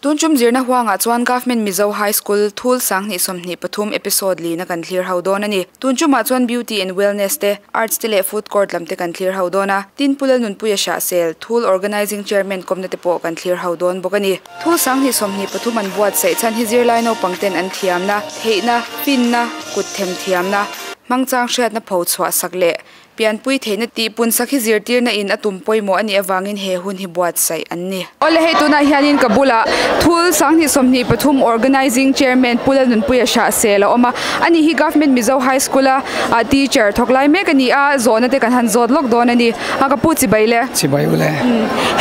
Tun tum zirna huangah chuan Government Mizo High School thul 2023 episode lina kan thlir ho dawn ani. Tun tumah chuan Beauty and Wellness te, Arts te leh Food Court lam te kan thlir ho dawn a. Tin Pu Lalnunpuia Hrahsel, Thul Organising Chairman kawmna te pawh kan thlir ho dawn bawk ani. Thul 2023 an buatsaih chhan hi zirlai naupang ten an thiamna, theihna, finna, kut them thiamna, hmangchang hriatna pho chhuah sak leh Pianpui theihna tih pun sak hi zirtirna in a tum pawimawh a nih avangin he hun hi buatsaih an ni. Awle hei tunah hianin ka bulah Thul 2023 Organising Chairman Pu Lalnunpuia Hrahsel a awm a, ani hi Government Mizo High School a teacher thawk lai mek a ni a, zawhna te kan han zawt lawk dawn a ni. A ka pu chibai le. Chibai u le.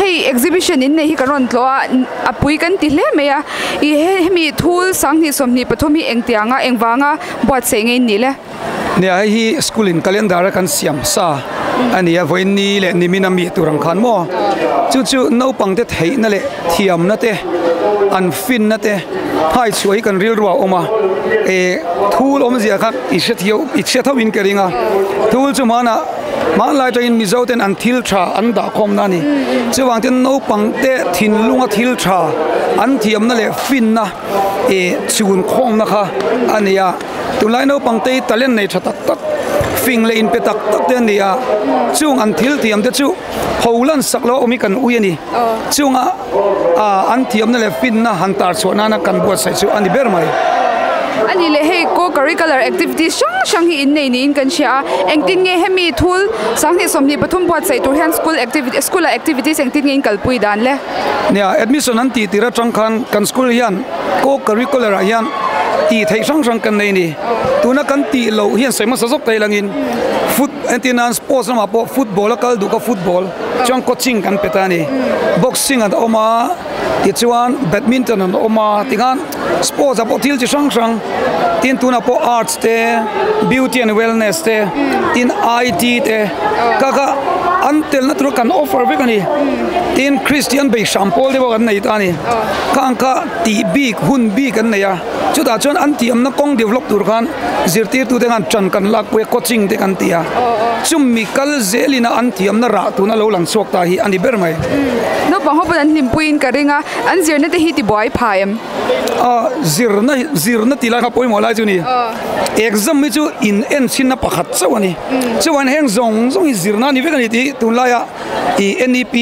Hei exhibition in nei hi ka rawn tlawh a, a pui kan ti hle mai a, i hemi Thul 2023 hi engtianga engvanga buatsaih nge in nih le? Nia hei hi school in calendar a kan siam sa a ni a vawiin ni leh nimin a mi tur ang khan maw chu chu naupang te theihna leh thiamna te an finna te phai chhuah hi kan rilru ah a awm a eh thul awmzia kha i hre thiau i chhia tho in ka ring a thul chu hmanah hmanlai atangin mizo ten an thil tha an dah khawmna a ni chuvang ten naupang te thinlunga thil tha an thiamna leh finna eh chhun khawmna kha a ni a. Tunlai naupang te hi talent nei tha tak tak, fing leh inpe tak tak te an ni a, chung an thil thiam te chu ho lan sak lo a awm hi kan ui a ni. Chunga an thiamna leh finna han tar chhuah nana kan buatsaih chu a ni ber mai. A ni leh hei co-curricular activities hrang hrang hi innei niin kan hria a, engtin nge hemi thul 2023 buatsaih tur hian school activity school ah activities engtin nge in kalpui dan le? Nia, admission an tih tir atang khan kan school hian co-curricular ah hian tih theih hrang hrang kan nei a ni. Tuna kan tih loh hian sawi hmasa zawk thei langin foot entir nan sports lamah pawh football a kal duh kha football chuan coaching kan pe ta a ni. Boxing an awm a tichuan badminton an awm a tikhan sports ah pawh thil chi hrang hrang tin tunah pawh arts te beauty and wellness te tin I_T te kha kha an telna tura kan offer vek a ni. Tin Christian bei hram pawl te pawh kan nei ta a ni. Khang kha tih bik hun bik an nei a chutah chuan an tih awmna kawng develop tur khan zirtirtute khan ṭan kan lakpui a coaching te kan ti a chumi kal zelin a an thiamna rah tuna lo lang chhuak ta hi a ni ber mai. Naupang ho pawn an hlimpuiin ka ring a, an zirna te hi tibuai pha em? A zirna zirna tih lai kha pawimawh lai chu ni. Exam hi chu in en chhinna pakhat chauh a ni. Chuan heng zawng zawng hi zirna a ni vek a ni tih tunlaia ih NEP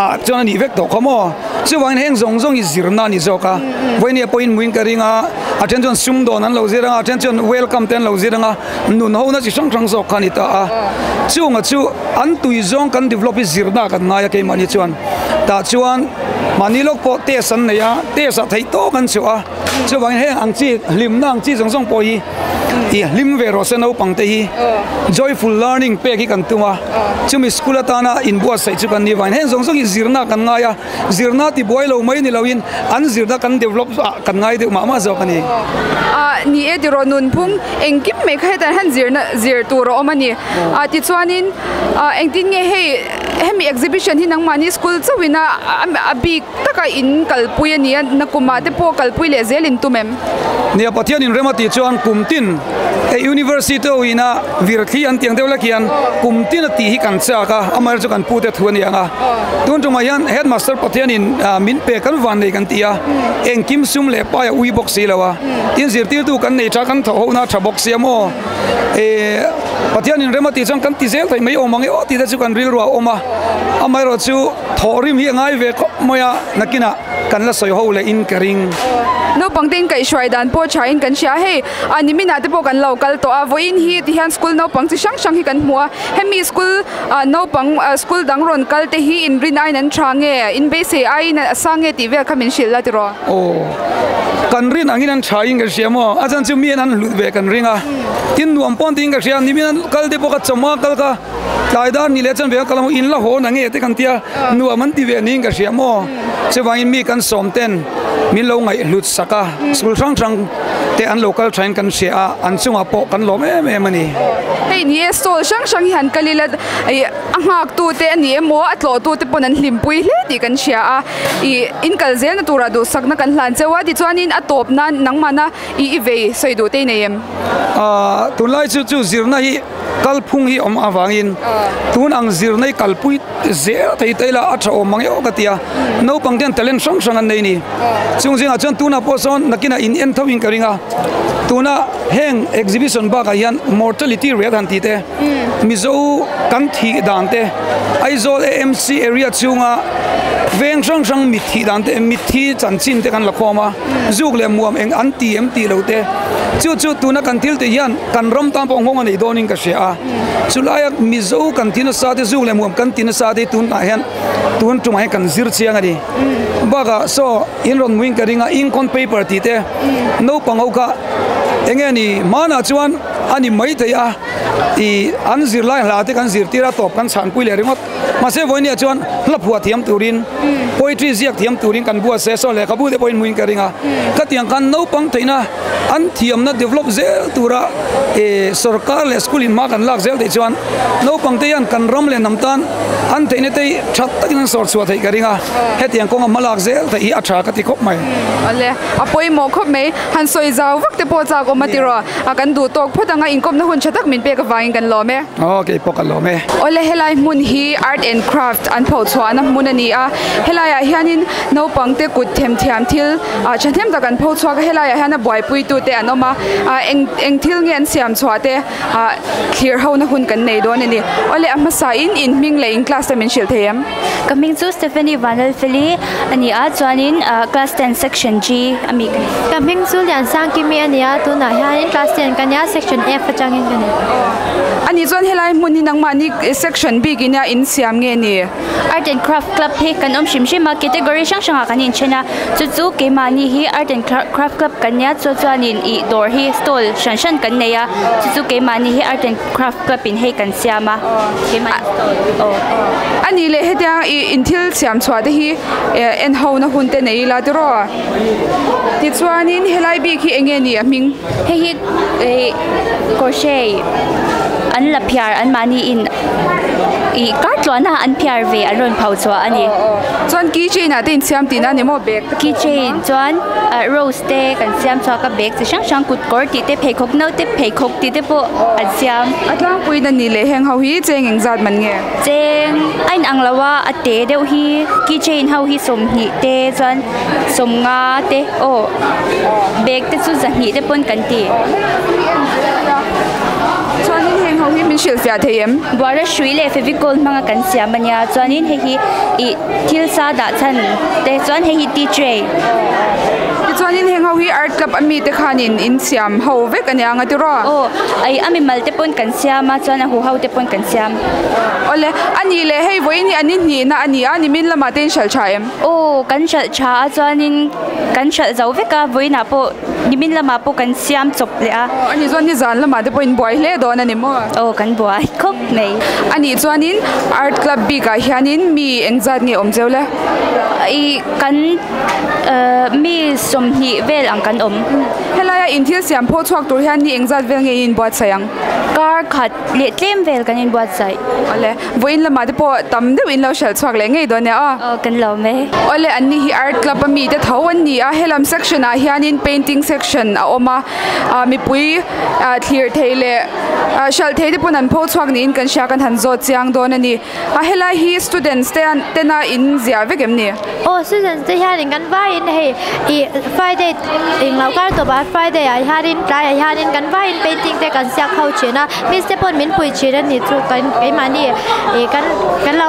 ah chuan a nih vek tawh kha maw. Chuvangin heng zawng zawng hi zirna a ni zawk a, vawinia pawhin muin ka ring a, a then chuan sumdawn an lo zir ang a, a then chuan welcome te an lo zir ang a, nun hona chi hrang hrang zawk kha a ni ta a. Chunga chu an tui zawng kan develop hi zirna kan ngai a keimahni chuan tah chuan mahni lawk pawh test an nei a, test ah theih tawk an chhuah a, chuvangin heng ang chi hlimna ang chi zawng zawng pawh hi ih hlim ve rawh se naupang te hi joyful learning pek hi kan tum a. Chumi school atana inbuatsaih chu kan ni vangin heng zawng zawng hi zirna kan ngai a, zirna ti buai lo mai ni loin an zirna kan develop ah kan ngai deuh mah mah zawk a ni. Ah ni e tiraw nunphung engkim mai kha hetah hian zirna zir tur a awm a ni. Ah tichuanin ah engtin nge hei hemi exhibition hi nangmahni school chauhin a a bik taka in kalpui a ni a, nakumah te pawh kalpui leh zel in tum em? Nia Pathian in rem a tih chuan kum tin hei University ho ina virthli an tiang deuh lek hian kum tin a tih hi kan chak a, amaherawhchu kan pu te thu a ni ang a. Tun tumah hian Headmaster Pathian in min pe kan van nei kan ti a, engkim sum leh pai a ui bawk si lo a, tin zirtirtu kan nei tha kan thawh ho na tha bawk sia maw? Eh Pathian in rem a tih chuan kan ti zel thei mai awm ang e aw tih te chu kan rilru a awm a, amaherawhchu Thawhrim hi a ngai ve khawp mai a, nakinah kan la sawi ho leh in ka ring. Naupang te in kaihhruai dan pawh tha in kan hria a, hei a niminah te pawh kan lo kal tawh a, vawiin hi ti hian school naupang chi hrang hrang hi kan hmu a, hemi school ah naupang ah school dang rawn kal te hi in rin aiin an tha nge, in beisei aiin a sang nge tih vel kha min hrilh la tiraw? Aw, kan rin angin an tha in ka hria maw, a chan chu mi an hlut ve kan ring a, tin nuam pawn tiin ka hria, nimin an kal te pawh kha chawhma kal kha. Tlai dar ni leh chuan ve a kal ang in la haw na nge te kan tia nuam an ti ve niin ka hria maw chuvangin mi kan sawm ten min lo ngaih hlut sak a school hrang hrang te an lo kal thain kan hria a an chungah pawh kan lawm em em a ni. Hei ni e stall hrang hrang hi han kal ila ih a nghak tu te a ni emaw a tlawh tu te pawn an hlimpui hle tih kan hria a ih in kal zel na turah duhsakna kan hlan cheu a tichuanin a tawp nan nangmahna ih i vei sawi duh te i nei em? Aaa tunlai chu chu zirna hi. Kalphung hi awm avangin tun ang zirna hi kalpui zel thei ta ila a tha awm mang emaw ka ti a. Naupang te hian talent hrang hrang an nei a ni. Chung zingah chuan tunah pawh sawn nakinah in en tho in ka ring a, tuna heng exhibition bakah hian mortality rate han tih te, Mizo kan thih dan te, Aizawl AMC area chhunga veng hrang hrang mit thih dan te, mitthi chanchin te kan la khawm a, zuk leh muam eng an ti em tih lo te, chu chu tuna kan thil tih hian kan ram tan pawh nghawng a nei dawnin ka hria a, chulaia Mizo kan thi nasa te, zuk leh muam kan ti nasa te hi tunah hian tun tumah hian kan zir chiang a ni. Bakah saw in rawn hmuin ka ring a, ink on paper tih te naupang ho kha eng nge ni hmanah chuan a ni mai thei a, ih an zirlai hla te kan zirtir a tawp kan chhanpui leh ringawt. Mahse vawinia chuan hla phuah thiam turin poetry ziak thiam turin kan buat se saw lehkhabu te pawhin hmuin ka ring a, khatiang khan naupang theihna an thiamna develop zel tura ih sorkar leh school in hma kan lak zel theih chuan naupang te hian kan ram leh hnam tan an theihna te hi tha takin an sawr chhuah theih ka ring a, hetiang kawnga hma lak zel theih hi a tha ka ti khawp mai. Awle, a pawimawh khawp mai. Han sawi zau vak te pawh chak awm a tiraw? A kan duh tawk phawt ang a, inkawmna hun tha tak min pek avangin kan lawm e. Aw, kei pawh ka lawm e. Awle, helai hmun hi Art and Craft an pho chhuahna hmun a ni a, helaiah hianin naupang te kut themthiam thil ah thahnem tak an pho chhuak a, helaiah hian a buaipuitu te an awm a, ah eng eng thil nge an siam chhuah te ah thlir ho na hun kan nei dawn a ni. Awle, a hmasa in in hming leh in class te min hrilh thei em? Ka hming chu Stephanie Vanlalfeli a ni a, chuanin ah class ten section G a mi ka ni. Ka hming chu Liansangkimi a ni a, tunah hianin class ten ka nia section F atangin ka ni. A nih chuan helai hmun hi nangmahni section bik ina in siam nge ni? Art and Craft Club hi kan awm hrim hrim a, category hrang hrangah kan inthen a, chu chu keimahni hi Art and Craft Club kan nia, chu chuanin ih dawr hi stall hran hran kan nei a, chu chu keimahni hi Art and Craft Club in hei kan siam a, keimahni stall aw. A nih leh hetiang ih in thil siam chhuah te hi en ho na hun te nei ila tiraw? Tichuanin helai bik hi eng nge ni a hming? Hei hi ih crochet an la phiar anmahni in ih kar tluahna an phiar ve an rawn pho chhuah a ni. Chuan key chain ah te insiam tihna a ni maw bag te pawh a awm a? Key chain chuan ah rose te kan siam chhuak a bag chi hrang hrang kut kawr tih te pheikhawk no te pheikhawk tih te pawh an siam. A tlangpuiin a ni leh heng ho hi cheng engzat man nge? Cheng a inang lo a a te deuh hi key chain ho hi 20 te chuan 50 te aw bag te chu zahnih te pawn kan ti. Chuanin heng ho hi min hrilhfiah thei em? Buara hrui leh fevicol hmanga kan siam a nia chuanin hei hi ih thil sa dah chhan te chuan hei hi tea tray. Tichuanin heng ho hi art club ami te khanin in siam ho vek a nia ang a tiraw? Aw ai a mimal te pawn kan siam a chuan a huho te pawn kan siam. Awle a nih leh hei vawiin hi an inhnihna a ni a nimin lamah te in hralh tha em? Aw kan hralh tha a chuanin kan hralh zo vek a vawiinah pawh nimin lamah pawh kan siam chawp leh a. Aw a nih chuan nizan lamah te pawh in buai hle dawn a ni maw? Aw kan buai khawp mai. A nih chuanin art club bikah hianin mi engzat nge awm cheu le? Ih kan mi 20 vel ang kan awm. Helaia in thil siam phaw chhuak tur hian ni engzat vel nge in inbuatsaih ang? Kar khat leh tlem vel kan inbuatsaih. Awle, vawiin lamah te pawh tam deuh in lo hralh chhuak leh ngei dawn nia aw. Aw kan lo mai. Awle, anni hi art club a mi te tho an ni a, helam section ah hianin painting section a awm a, ah mipui ah thlir thei leh ah hralh thei te pawn an pho chhuak niin kan hria kan han zawt chiang dawn a ni. A helai hi students te an tena in ziah vek em ni? Aw students te hianin kan vaiin hei ih Friday englo kar tawp ah Friday ah hianin tlaiah hianin kan vaiin painting te kan siak ho thin a miss te pawn min pui thin a ni chu kan keimahni ih kan kan lo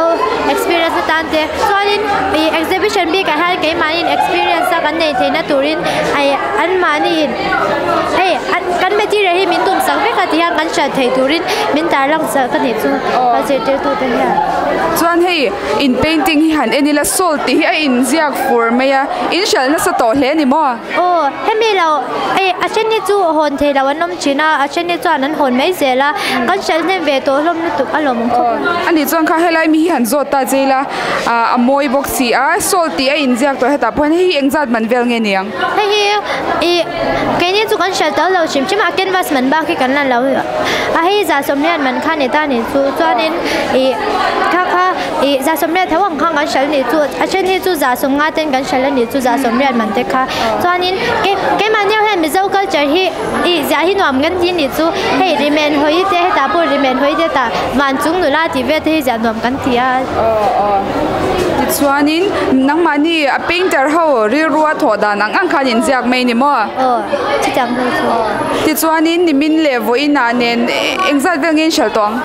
experience atan te chuanin ih exhibition bikah hian keimahniin experience a kan nei theihna turin ih anmahniin hei kan material hi min tum sak vek a ti hian kan hriat theih turin min tarlang sak a ni chu. A zirtirtu te hian. Chuan hei in painting hi han en ila salt tih hi a inziak fur mai a, in hralh nasa tawh hle a ni maw? Aw, hemi lo ei a then hi chu hawn thei lo an awm thin a, a then hi chuan an hawn mai zel a, kan hralh hnem ve tawh hlawm lutuk a lawm ang khawp a. A nih chuan kha helai mi hi han zawt ta che ila, a mawi bawk si a, salt tih a inziak tawh hetah pawh hian hei hi engzat man vel nge ni ang? Hei hi ih keini chu kan hralh tawh lo hrim hrim a, canvas man bak hi kan la lo a, hei 120 man kha ni ta ni chu chuanin ih kha kha ih 120 tho ang khan kan hralh ni chu a then hi chu 150 ten kan hralh a ni chu 120 man te kha chuanin ke keimahni ho hian Mizo culture hi ih ziah hi nuam kan ti ni chu hei rimen hawi te hetah pawh rimen hawi te tah van chung nula tih vel te hi ziah nuam kan ti a. Chuanin nangmahni a painter ho rilrua thawh dan ang ang khan inziak mai ni maw? Aw, chutiang ho chu. Tichuanin nimin leh vawiinah nen engzat vel nge in hralh tawh ang?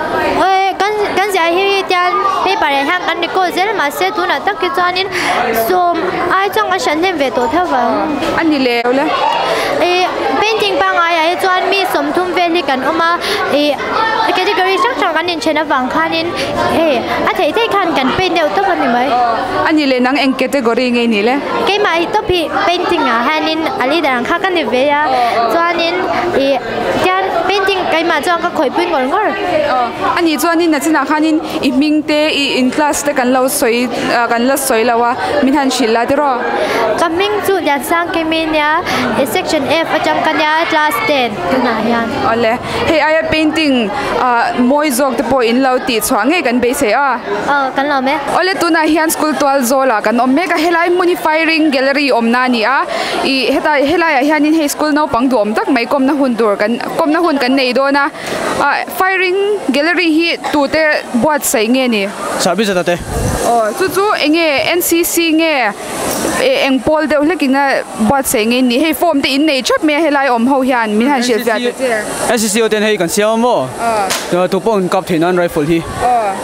Aw, kan kan ziah hi tian paper ah hian kan record zel mahse tunah tak hi chuanin sawm ai chuan kan hran hnem ve tawh theuh vang. A ni leh le. Ih painting pangngai ah hi chuan mi sawmthum vel hi kan awm a, ih category hrang hrang kan inthen avang khanin hei a theih theih khan kan paint deuh tawp a ni mai. A ni leh nang eng category nge ni le? Keimah hi tawp hi painting ah hianin a leader ang kha ka ni ve a, chuanin ih tian painting keimah chuan ka khawihpui ngawr ngawr. A nih chuanin a chinah khanin i hming te i in class te kan lo sawi kan la sawi lo a, min han hrilh la tiraw? Ka hming chu Liansangkimi nia, section F atang ka nia class 10 tunah hian. Awle, hei aia painting mawi zawk te pawh in lo tih chhuah ngei kan beisei a. Aw, kan lawm e. Awle, tunah hian school tual zawlah kan awm mek a, helai hmun hi firing gallery awmna a ni a, ih heta helaiah hianin hei school naupang duhawm tak mai kawmna hun tur kan kawmna hun kan nei dawn a, ah firing gallery hi tute buatsaih nge ni? Sahbi zata te. Aw, chu chu enge NCC nge? Eng pawl deuh hlekin a buatsaih nge ni? Hei form te in nei thap mai a helai awm ho hian min han hrilh fiah ta che. NCC ho ten hei kan siam a maw? Tu pawh in kap theih nan rifle hi.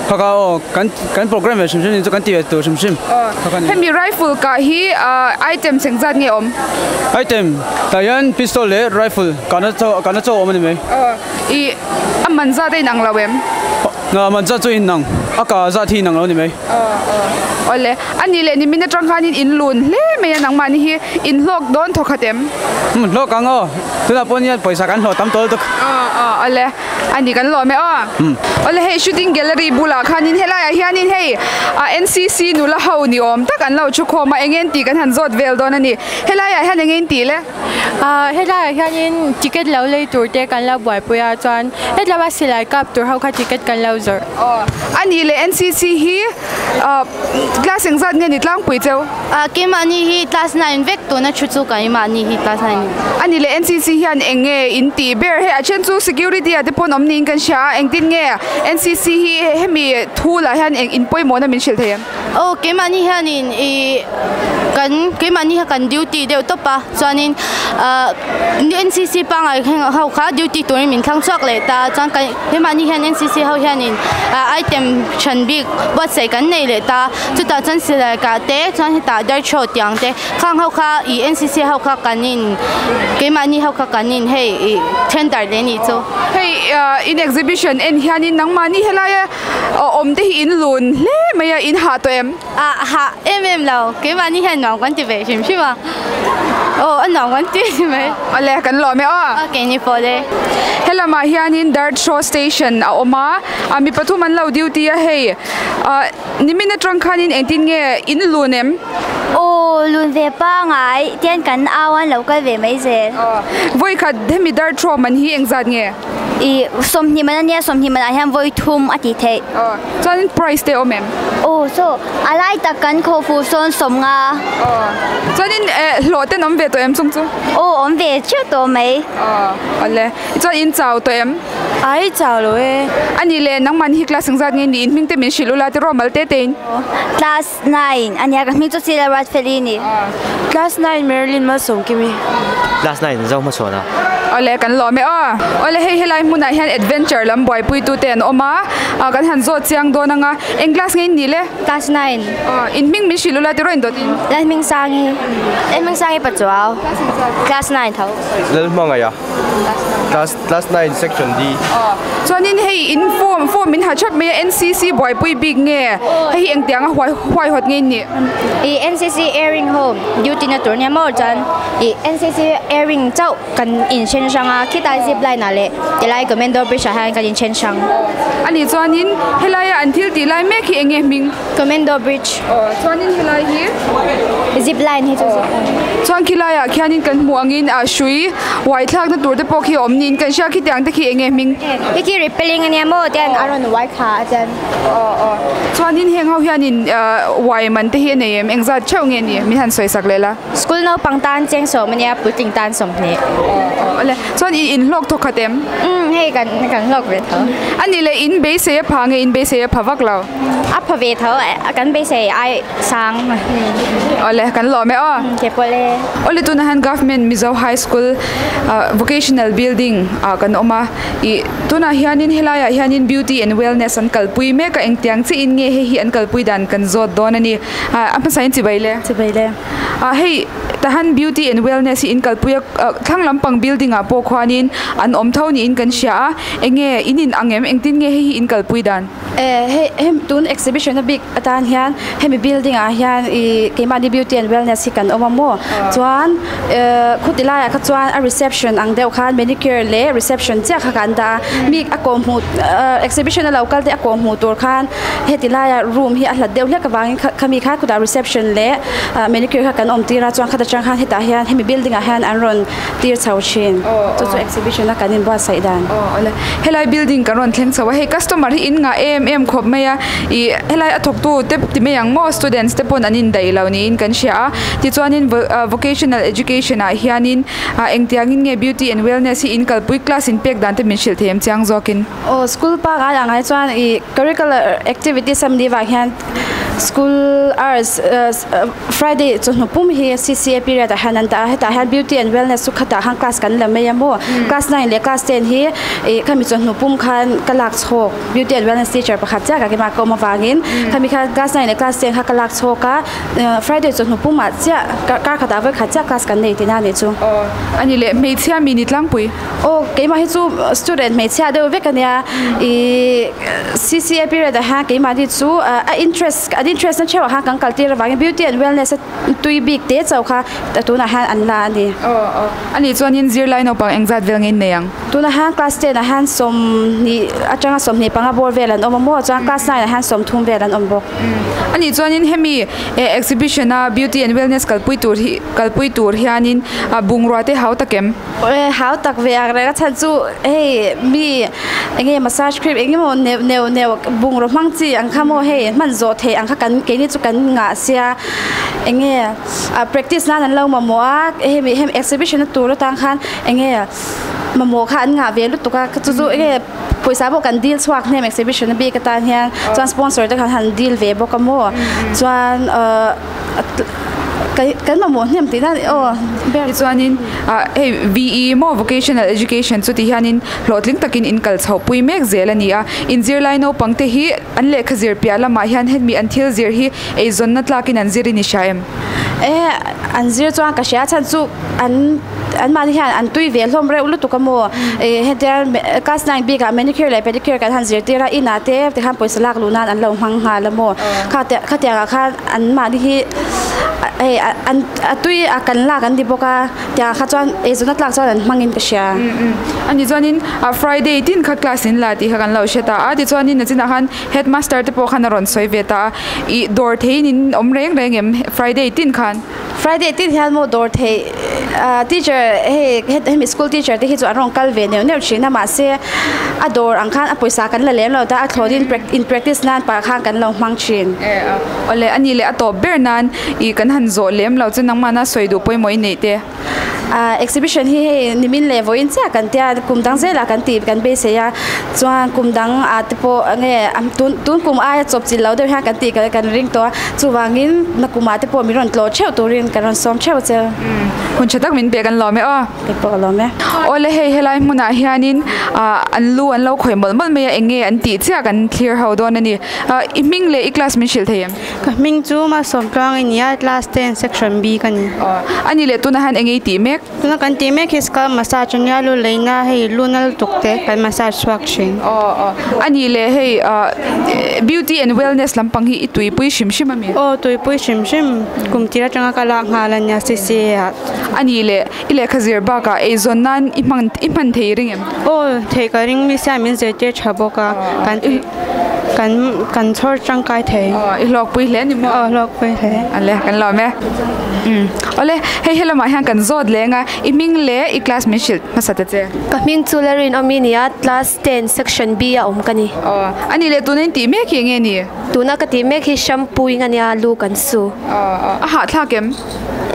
Kha kha aw kan kan program ve hrim hrim ni chu kan ti ve tur hrim hrim. Kha kha ni. Hemi rifle kah hi items eng zat nge awm? Item tah hian pistol leh rifle kahna chaw kahna chaw awm a ni mai. I a man zat a inang lo em? A man zat chu inang a kah zat hi inang lo a ni mai. Awle, a nih leh nimin atang khanin in lun hle mai a nangmahni hi in hlawk dawn thawk khat em? Umm hlawk ang aw, tunah pawh hian pawisa kan hlawh tam tawh lutuk. Aw aw awle, a nih kan lawm e aw. Awle hei shooting gallery bulah khanin helaiah hianin hei NCC nula ho ni awm tak an lo thu khawm a, eng en tih kan han zawt vel dawn a ni. Helaiah hian eng en tih le? Helaiah hianin ticket lo lei tur te kan lo buaipui a chuan hetlama silai kap tur ho kha ticket kan lo zawrh. Aw a nih leh NCC hi class engzat nge ni tlangpui cheu? Keimahni hi class 9 vek tuna thu chu keimahni hi class 9. A nih leh NCC hian eng nge in tih ber? Hei a then chu security ah te pawn awm niin kan hria a engtin nge NCC hi hemi thu lah hian eng in pawimawhna min hrilh thei em? Aw keimahni hianin ih kan keimahni kha kan duty deuh tawp a chuanin ah N C C pangngai ho kha duty turin min thlang chhuak leh ta chuan kan keimahni hian N C C ho hianin ah item hran bik buatsaih kan nei leh ta chutah chuan silai kah te chuan hetah darthlaw tiang te khang ho kha ih N C C ho kha kan in keimahni ho kha kan in hei ih then darh leh a nih chu. Hei in exhibition en hianin nangmahni helaia Awm te hi in lun hle mai a, in hah tawh em? Ah hah em em lo, keimahni hian nuam kan ti ve hrim hrim a, aw a nuam kan ti a ni mai. Awle kan lawm e aw. Ok ni pawh le. Helamah hianin Dart Show Station a awm a, ah mi pathum an lo duty a hei, ah nimin atang khanin engtin nge in lun em? Aw lun ve pangai tian kan au an lo kal ve mai zel. Aw vawikhat hemi Dart Show man hi engzat nge? I sawmhnih man ania sawmhnih manah hian vawi thum a tih theih. Aw chuan price te awm em? Aw saw a lai tak kan khaw fuh sawn sawmnga. Aw chuanin eh hlawh ten awm ve tawh em chung chu? Aw awm ve chiah tawh mai. Aw awle chuan in chau tawh em? Ai chau lo e. Ani le nangman hi class engzat nge ni in hming te min hrilh ula tiraw mal te te in? Class 9 ania ka hming chu Sila Ruatfeli ni. Class 9 Marilyn Malsawmkimi. Class 9 Zohmachhuana. Awle kan lawm e aw. Awle hei helai hmunah hian adventure lam buaipui tu te an awm a, ah kan han zawt chiang dawn anga eng class nge in nih le? Class 9. Aw in hming min hrilh ula tiraw in dawt in? Lalhming Sangi. Lalhming Sangi Pachuau. Class 9 tho. Lalhmangaia. Class class 9 section D. Aw chuanin hei in form form min ha thap mai a NCC buaipui bik nge hei hi engtiang a huai huaihawt nge in nih? Ih NCC airing ho duty na tur nia maw chuan ih NCC airing chauh kan in then hrang a khita zip line ah leh tilai commando bridge ah hian kan in then hrang. Ani chuanin helaia an thil tih lai mek hi enge hming? Commando bridge. Aw chuanin helai hi? Zip line hi chu zip line. Chuan khilaiah khianin kan hmuh angin ah hrui uai thlakna tur te pawh khi a awm niin kan hria khitiang te khi enge hming? Hei khi repelling ania maw tian a rawn uai thla a chuan. Aw aw chuanin heng ho hianin uai man te hi a nei em engzat theuh nge ni min han sawi sak leh la. School naupang tan chengsawm ania puitling tan sawmhnih. Aw aw awle chuan in inhlawk thawk khat em? Umm hei kan kan hlawk ve tho. Ani leh in beisei a pha nge in beisei a. pha vak lo? A pha ve tho kan beisei ai sang. Awle kan lawm e aw. Ke pawh le. Awle tunah hian Government Mizo High School Vocational Building ah kan awm a ih tunah hianin helaiah hianin Beauty and Wellness an kalpui mek a engtiang chiah in nge hei hi an kalpui dan kan zawt dawn a ni. A hmasa in chibai le. Chibai le. Ah hei tahan Beauty and Wellness hi in kalpui a thlang lampang building ah pawh khuanin an awm tho niin kan hria a enge in in ang em engtin nge hei hi in kalpui dan? Eh hei hem tun exhibition a bik atan hian hemi building ah hian ih keimahni Beauty and Wellness hi kan awm a maw chuan eh khuti laiah kha chuan a reception ang deuh khan manicure leh reception chiah kha kan dah a mi a kawhhmuh exhibition a lo kal te a kawhhmuh tur khan Heti laia room hi a hlat deuh hlek avangin khami kha khutah reception leh manicure kha kan awm tir a chuan khata tang khan hetah hian hemi building ah hian an rawn tir chho thin chu chu exhibition a kan inbuatsaih dan. Aw awle helai building kan rawn thleng chho a hei customer hi in ngah em em khawp mai a ih helai a thawktu te ti mai ang maw students te pawn an indaih lo niin kan hria a tichuanin vocational education ah hianin ah engtiangin nge beauty and wellness hi in kalpui class in pek dan te min hrilh thei em chiang zawkin. Aw school pangai ang ai chuan ih curricular activities a ni vang hian school hours Friday chawhnu pum hi CCA period ah hian an dah a hetah hian beauty and wellness chu khatah khan class kan la mai a maw class nine leh class ten hi ih khami chawhnu pum khan ka lak chhawk beauty and wellness teacher pakhat chiah ka kima ka awm avangin khami khan class nine leh class ten kha ka lak chhawk a Friday chawhnu pumah chiah kar khatah vawi khat chiah class kan nei tihna a nih chu. Aw a ni leh hmeichhia mi ni tlangpui. Aw keimah hi chu student hmeichhia deuh vek a nia ih CCA period ah hian keimahni chu a interest an interest na theuh ah khan kan kal tir avangin beauty and wellness a tui bik te chauh kha tunah hian an la a ni. Aw aw a nih chuanin zirlai naupang engzat vel nge in nei ang? Tunah hian class 10 ah hian 20 atanga 25 bawr vel an awm a maw chuan class 9 ah hian 30 vel an awm bawk. A nih chuanin hemi exhibition a beauty and wellness kalpui tur hi kalpui tur hianin bungrua te hau tak em? Hau tak ve ang reng a chhan chu hei mi enge massage cream eng emaw neuh neuh neuh bungraw hmang chi ang kha maw hei hman zawh theih ang kha kan keini chu kan ngah sia enge practice nan an lo mamawh a hemi hemi exhibition a tur atang khan enge Mamawh kha an ngah ve lutuk a, chu chu enge pawisa pawh kan deal chhuak hnem exhibition a bik atan hian chuan sponsor te khan han deal ve bawk a maw chuan kan mamawh hnem tih nan aw ber. Tichuanin hei VE maw vocational education chu ti hianin hlawhtling takin in kal chhoh pui mek zel a ni a, inzirlai naupang te hi an lehkha zir piah lamah hian hemi an thil zir hi eizawnna tlakin an zir i ni hria em? E an zir chuan ka hria chhan chu an an mahni hian an tui ve hlawm reuh lutuk a maw e hetiang class nine bik ah manicure leh pedicure kan han zirtir a inah te tikhan pawisa lak luh nan an lo hmang nghal a maw kha te khatiang ah khan an mahni hi hei an a tui a kan lak an ti bawk a tiang ah kha chuan eizawnna tlak chuan an hmangin ka hria. Ani chuanin Friday tin kha class in la tih kha kan lo hre ta a tichuanin nachinah khan Headmaster te pawh khan a rawn sawi ve ta a, ih dawr theiin in awm reng reng em Friday tin khan? Friday tin hian maw dawr thei teacher hei hemi school teacher te hi chu an rawn kal ve neuh neuh thin a mahse a dawr ang khan a pawisa kan la lem lo ta a thlawt in in practice nan pah khan kan lo hmang thin. Awle a ni leh a tawp ber nan ih kan han zawh lem lo chu nangmahna sawi duh pawimawh i neih te. Exhibition hi hei nimin leh vawiin chiah kan tia kum dang zelah kan tih kan beisei a chuan kum dang ah te pawh enge tun tun kum aia chawp chilh lo deuh hian kan tih kan ring tawh a chuvangin na kumah te pawh min rawn tlawh theuh turin kan rawn sawm theuh che. Hun tha tak min pek an lawm e aw. Kei pawh ka lawm e. Awle hei helai hmunah hianin an lu an lo khawih mawlh mawlh mai a enge an tih chiah kan thlir ho dawn a ni. I hming leh i class min hrilh thei em? Ka hming chu Malsawmtluang i ni a, class 10 section B ka ni. Aw, a ni leh tunah hian eng ei tih mek? Tuna kan tih mek hi scalp massage a nia, lu leina hei lu nal tuk te kan massage chhuak thin. Aw aw, a ni leh hei beauty and wellness lampang hi i tuipui hrim hrim a mi? Aw, tuipui hrim hrim, kum tir atanga ka lak nghal a nia CCA ah. A ni leh i lehkha zir bakah eizawn nan i hman i hman thei ring em? Aw, thei ka ring mi sia min zirtir tha bawk a, kan Kan kan chhawr tangkai thei. Aw i hlawkpui hle ni maw? Aw hlawkpui hle. Ale kan lawm e. Umm awle hei helamah hian kan zawt leng a i hming leh i class min hrilh hmasa ta che. Ka hming chu Lalrinawmi nia class 10 section B a awm ka ni. Aw ani leh tuna in tih mek hi enge ni? Tuna ka tih mek hi shampoo ing ania lu kan su. Aw aw a hahthlak em?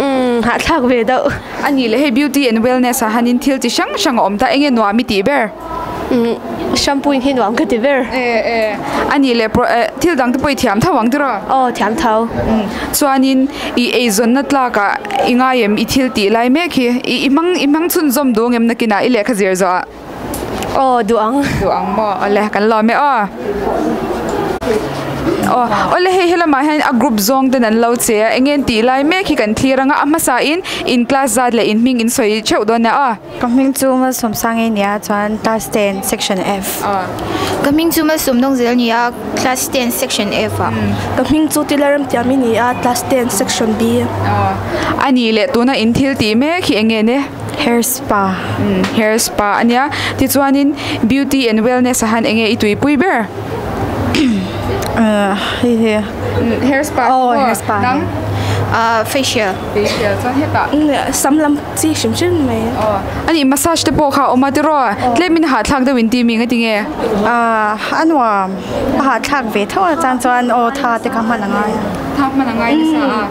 Umm hahthlak ve deuh. Ani leh hei beauty and wellness ah hianin thil chi hrang hrang a awm ta enge nuam i tih ber? Umm. Shampoo-in hi nuam ka ti ber. E e a nih leh thil dang te pawh i thiam tho ang tiraw? Aw thiam tho. Chuanin i eizawnna tlakah i ngai em i thil tih lai mek hi i hmang i hmang chhunzawm duh ang em nakinah i lehkha zir zawh ah? Aw duh ang. Duh ang maw? Awle kan lawm e aw. Aw awle hei helamah hian a group zawng ten an lo che a eng nge an tih lai mek hi kan thlir ang a a hmasa in in class zat leh in hming in sawi theuh dawn nia aw. Ka hming chu Malsawmsang i nia chuan class 10 section F. Ka hming chu Malsawmdawng zel nia class 10 section F ah. Ka hming chu Tilaram Tiam i nia class 10 section B. A nih leh tuna in thil tih mek hi eng nge ne? Hair spa. Hair spa a nia. Tichuanin beauty and wellness ah han eng nge i tuipui ber? Hei hi. Hair spa. Aw hair spa. Nang? Facial. Facial chuan hetah. Sam lam chi hrim hrim mai. Aw a nih massage te pawh kha a awm a tiraw? Tlem in hahthlak deuh in ti mi nga ti nge? A nuam. A hahthlak ve tho a chan chuan aw tha te kha hman a ngai a. Tha hman a ngai nasa a.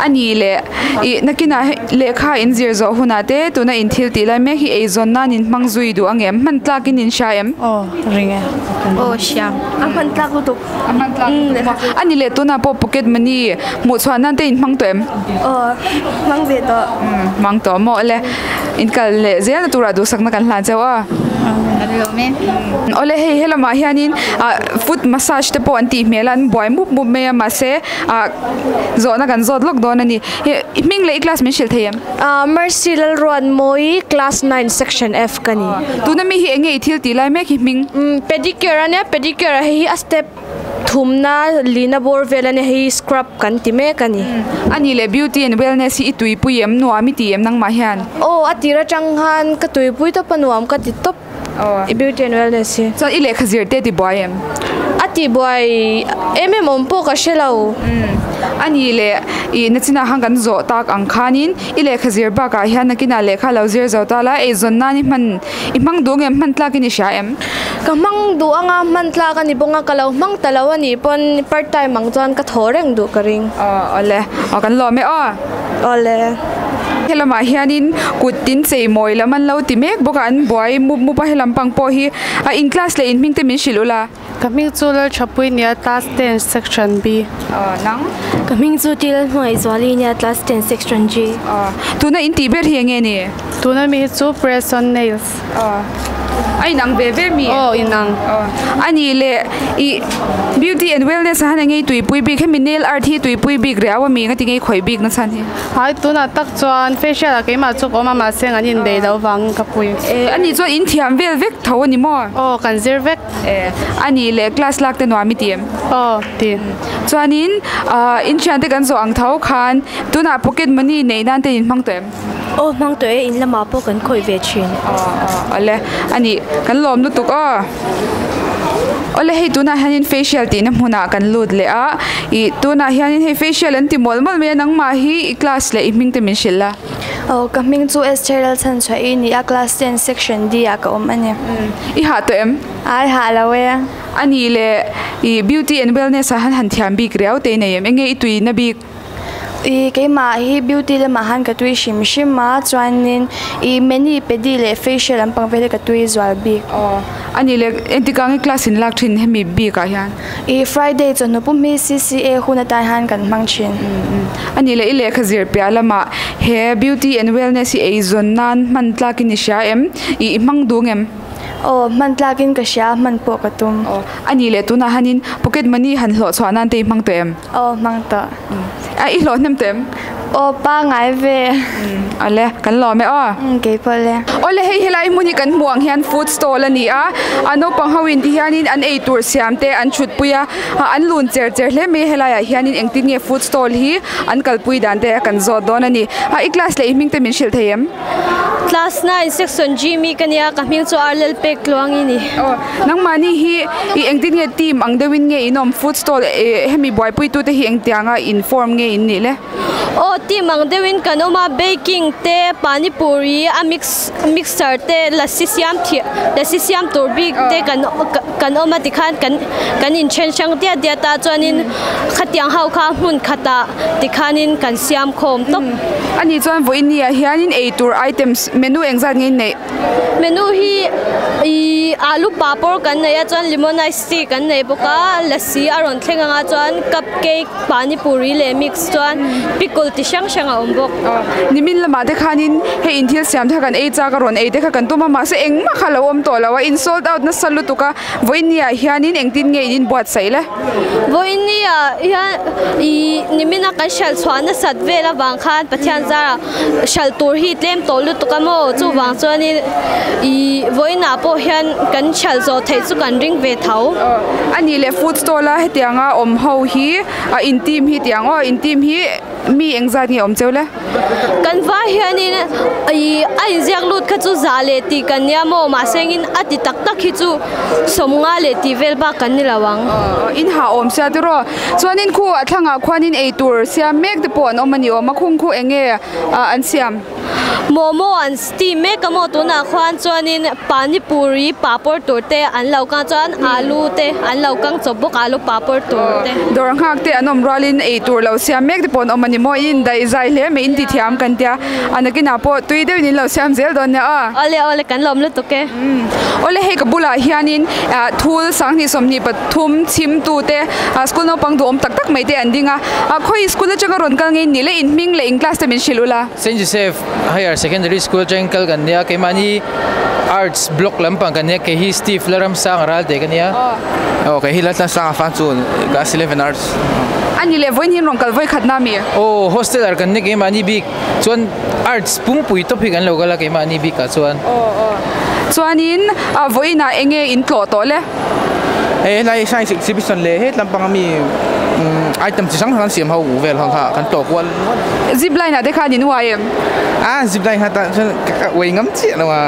A nih leh ih nakinah lehkha in zir zawh hunah te tuna in thil tih lai mek hi eizawn nan in hmang zui duh ang em? Hman tlak in in hria em? Aw ring e. Aw hria. A hman tlak lutuk. A hman tlak lutuk maw? A nih leh tunah pawh pocket money hmuh chhuah nan te in hmang tawh em? Aw hmang ve tawh. Hmang tawh maw le. In kal leh zel na turah duhsakna kan hlan chauh a. Kan lawm e. Awle hei helamah hianin ah foot massage te pawh an tih hmel a an buai mup mup mai a mahse ah zawhna kan zawt lawk dawn a ni. I hming leh i class min hrilh thei em? Ah Mercy Lalruatmawi class 9 section F ka ni. Tuna mi hi eng nge i thil tih lai mek hi hming? Pedicure a nia pedicure ah hei hi a step thumna lina bawr vel a nia hei hi scrub kan ti mek a ni. A nih leh beauty and wellness hi i tuipui em nuam i ti em nangmah hian? Aw a tir atang khan ka tuipui tawp a nuam ka ti tawp i beauty and wellness hi. Chuan i lehkha zir te ti buai em? A ti buai em em awm pawh ka hre lo. A nih leh i nachinah khan kan zawh tak ang khanin i lehkha zir bakah hian nakinah lehkha lo zir zo ta la eizawn nan i hman I hmang duh nge hman tlak in i hria em? Ka hmang duh anga hman tlak a ni bawk a, ka lo hmang ta lo a nih pawn part time ang chuan ka thaw reng duh ka ring. Aw awle, aw kan lawm e aw. Awle. Helamah hianin kut tin chei mawi lam an lo ti mek bawk a, an buai mup mup a, helam pang pawh hi a in class leh in hming te min hrilh ula. Ka hming chu Lalthapui nia class 10 section B. Aw nang. Ka hming chu Tilhnuai Zuali nia class 10 section G. Aw tuna in tih ber hi enge ni? Tuna mi hi chu press on nails. Aw a inang ve ve mi? Aw inang. Aw a nih leh ih beauty and wellness ah han enge i tuipui bik hemi nail art hi tuipui bik riau a mi engati nge i khawih bik na chhan hi? Hai tunah tak chuan facial ah keimah chu ka awm a mahse an inbeih loh vangin ka pui. E a nih chuan in thiam vel vek tho a ni maw? Aw kan zir vek. E a nih leh class lak te nuam i ti em? Aw ti. Chuanin ah in thiante kan zawh ang tho khan tunah pocket money neih nan te in hmang tawh em? Aw hmang tawh e in lamah pawh kan khawih ve thin. Aw aw awle a nih kan lawm lutuk aw. Awle hei tunah hianin facial tihna hmunah kan lut leh a ih tunah hianin hei facial an ti mawlh mawlh mai a nangmah hi i class leh i hming te min hrilh la. Aw ka hming chu Esther Lalchhanchhuah i ni a class 10 section D ah ka awm a ni. I hah tawh em? Ai hah lo e. A nih leh ih beauty and wellness ah hian han thiam bik riau te i nei em? Enge i tuina bik? Ih keimah hi beauty lamah han ka tui hrim hrim a chuanin ih mani pedi leh facial lampang vel hi ka tui zual bik. Aw a nih leh entikah nge class in lak thin hemi bik ah hian? Ih Friday chawhnu pum hi CCA hun atan hian kan hmang thin. A nih leh i lehkha zir piah lamah he beauty and wellness hi eizawn nan hman tlakin i hria em? Ih i hmang duh ngem? Aw, hman tlakin ka hria, hman pawh ka tum. Aw, a nih leh tunah hianin pocket money han hlawh chhuah nan te i hmang tawh em? Aw, hmang tawh. A, i hlawh hnem tawh em? Aw, pangai ve. Awle, kan lawm e aw. Kei pawh le. Awle, hei helai hmun hi kan hmuh ang hian food stall a ni a, a naupang ho in ti hianin an ei tur siam te an thut pui a, an lun cher cher hle mai a helaiah hianin engtin nge food stall hi an kalpui dan te kan zawt dawn a ni. I class leh i hming te min hrilh thei em? Class 9 section G mi ka nia ka hming chu Arlel Pek Tluang i ni. Aw, nangmahni hi i engtin nge team ang deuhin nge in awm food stall hemi buaipuitute hi engtianga in form nge in nih le? Aw, team ang deuhin kan awm a, baking te, pani puri a mix mixer te, lassi siam thih lassi siam tur bik te kan kan awm a tikhan kan kan inthen hrang diat diat a chuanin khatiang ho kha hmun khatah tikhanin kan siam khawm tawp. Ani chuan vawiin ni ah hianin ei tur items menu engzat nge in neih? Menu hi ih. Alu papawr kan nei a chuan lemon ice tea kan nei bawk a lassi a rawn thleng ang a chuan cup cake pani puri leh mix chuan pickle ti hrang hrang a awm bawk. Nimin lamah te khanin hei in thil siam te kha kan ei chak a rawn ei te kha kan tum a mahse engmah kha a lo awm tawh lo a in sold out nasa lutuk a vawiin ah hianin engtin nge in inbuatsaih le? Vawiin ah hian ih nimina kan hralh chhuah nasat vel avang khan Pathian zarah hralh tur hi tlem tawh lutuk a maw chuvang chuanin ih vawiinah pawh hian kan hralh zawh theih chu kan ring ve tho. A nih leh food stall a hetianga awm ho hi a in team hi tiang aw in team hi mi engzat nge awm cheu le? Kan vai hianin ih a inziak lut kha chu zah leh tih kan nia maw mahse engin a ti tak tak hi chu sawmnga leh tih vel bak kan ni lo ang. In hah awm sia tiraw? Chuanin khu a thlangah khuanin eitur siam mek te pawh an awm a ni awm a, khung khu eng nge an siam? Momo an steam mek a maw tunah khuan chuanin pani puri papawr tur te an lo kang chuan alu te an lo kang chawp bawk alu papawr tur te. Dawr nghak te an awm rualin eitur lo siam mek te pawh an awm a ni maw, in indaih zai hle mai in ti thiam kan tia a nakinah pawh tui deuhin in lo siam zel dawn nia aw. Awle awle kan lawm lutuk e. Awle hei ka bulah hianin thul sanghnih sawmhnih Thum chhim tu te school naupang duhawm tak tak mai te an ding a, khawi school atanga rawn kal ngei ni le in hming leh in class te min hrilh ula. Saint Joseph Higher Secondary School atangin kal kan nia, keimahni Arts block lampang kan nia, kei hi Steve Laramsanga ral te ka nia. Aw kei hi Laltlansanga fan chu class 11 Arts. A ni leh vawiin hi rawn kal vawi khat na mi? Aw hosteler kan nia keimahni bik chuan Arts pungpui tawp hi kan lo kal a keimahni bikah chuan. Aw aw chuanin vawiinah enge in tlawh tawh le? Hei helai science exhibition leh he tlampanga mi item chi hrang hrang an siam ho vel ho kha kan tlawh kual nual a. Zip line ah te khan in uai em? A zip line kha tah chuan ka uai ngam chiah lo a.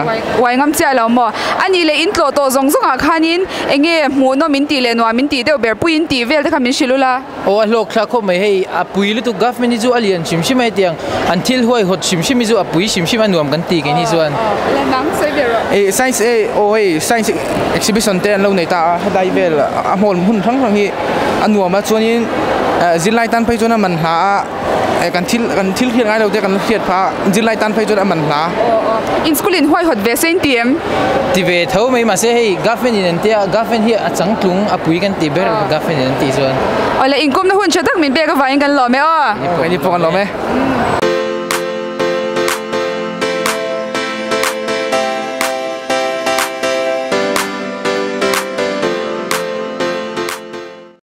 Uai ngam chiah lo maw? A nih leh in tlawh tawh zawng zawng ah khanin eng nge hmuhnawm in tih leh nuam in tih deuh ber pui in tih vel te kha min hrilh ula. Aw a hlawk thlak khawp mai hei a pui lutuk government hi chu a lian hrim hrim a hetiang an thil huai hawt hrim hrim hi chu a pui hrim hrim a nuam kan ti keini chuan. La nang sawi ber rawh. Ih science e aw hei science exhibition te an lo nei ta a helai vel a hmawl hmun hrang hrang hi a nuam a chuanin zirlai tan phei chuan a man hla a kan thil kan thil hriat ngai lo te kan hriat phah a zirlai tan phei chuan a man hla. Aw aw in school in huai hawt ve se in ti em? Ti ve tho mai mahse hei government in an tia government hi a changtlung a pui kan ti ber government in an tih chuan. Awle inkawmna hun tha tak min pek avangin kan lawm e aw. Keini pawh kan lawm e.